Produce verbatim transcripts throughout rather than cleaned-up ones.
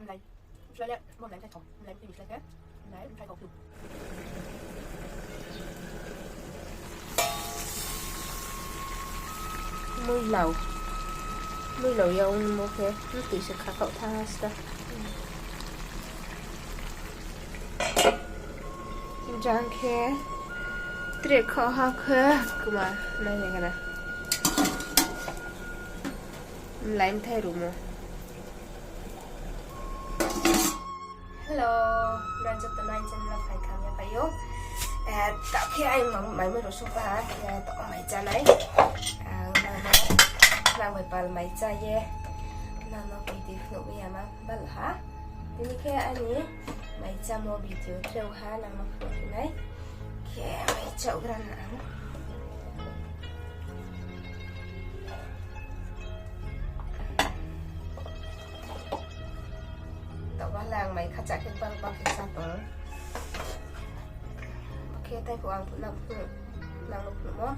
Lai. Slai le, mo lai thai thong. Lai phi slai khe. Lai thai thong. Muilau. Muilau ya ong mo khe. Mtui se kha khaoh tha sta. Jang khe. Tre khaoh ha khe. Kuma. Nai ya gana. Lai thai rumo. Hello, nang joto no aini channel wo phai kha ya pai ou. Eh, ta khe aini mai mui rosung pa ha, eh, to mai chá nai. Ah, nang no, nang bai pal mai chá ye. Nang no koi di phnuh mi ya ma bal ha. Tini khe aini mai chámo video treo ha, nang no phnuh nai. Khe mai chá gra nang. Taoh ba le ang mai khacha khe bang bang khe sa tong. Khe tai pho ang phuh nang phuh, nang no phuh mo,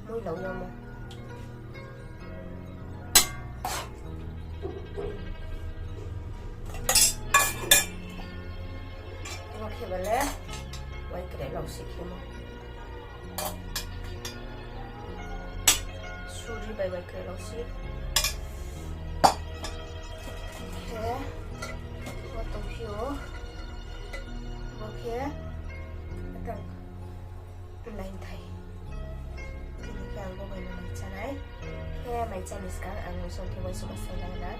muilau ya mo. Bo khe ba le, wai kre lau si khe mo. Suri bai bai khe lau si. Khe, bo tong phi ou. Bo khe, atang, lai thai. Tini khe ang bo bai no mai chá nai. Khe mai chá ni skang ang nung song khe bai suh ma sai lai na.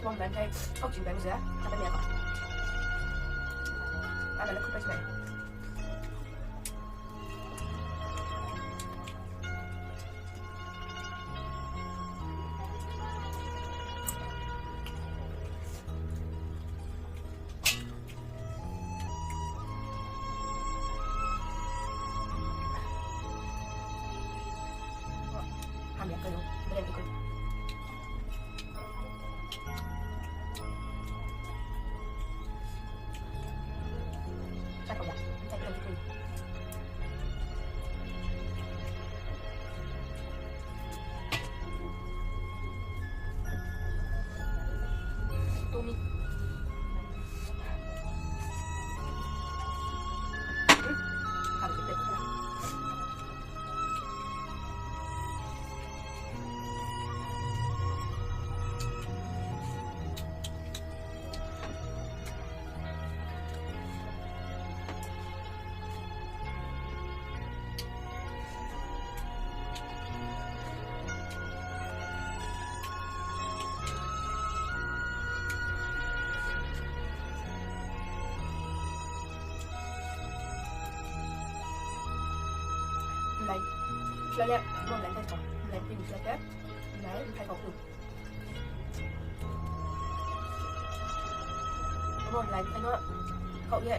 Bong dan khai, kau jing dan je, kata ni apa? Ada nak kupas mai. Hamya kayo, brand ikut. Lai, slai le, mo lai thai thong, lai phi ni slai khe, lai thai thong. Abo lai ano khaoh ye,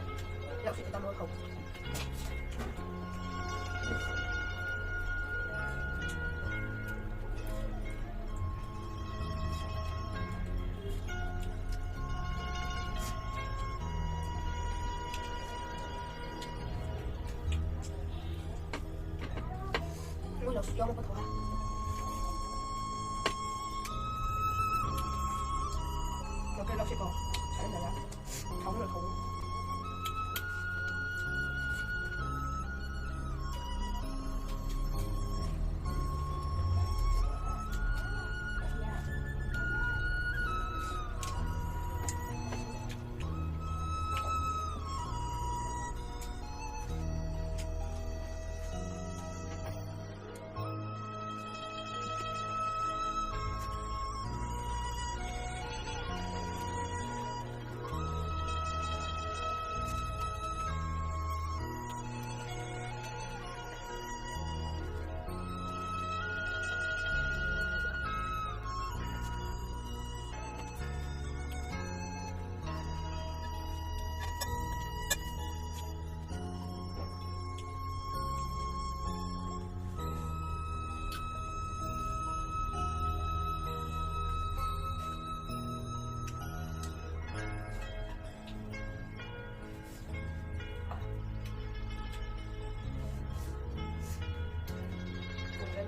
yak si ta mo khaoh. Ui, lo sih yong ko thong ha. Lo ke lo sih ko. Sa ni ya. Thong lo thong.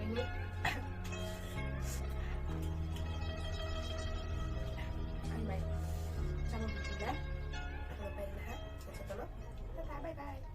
Ang bai chámo bini le, ano pai na ha, joto no. Tata, bye bye.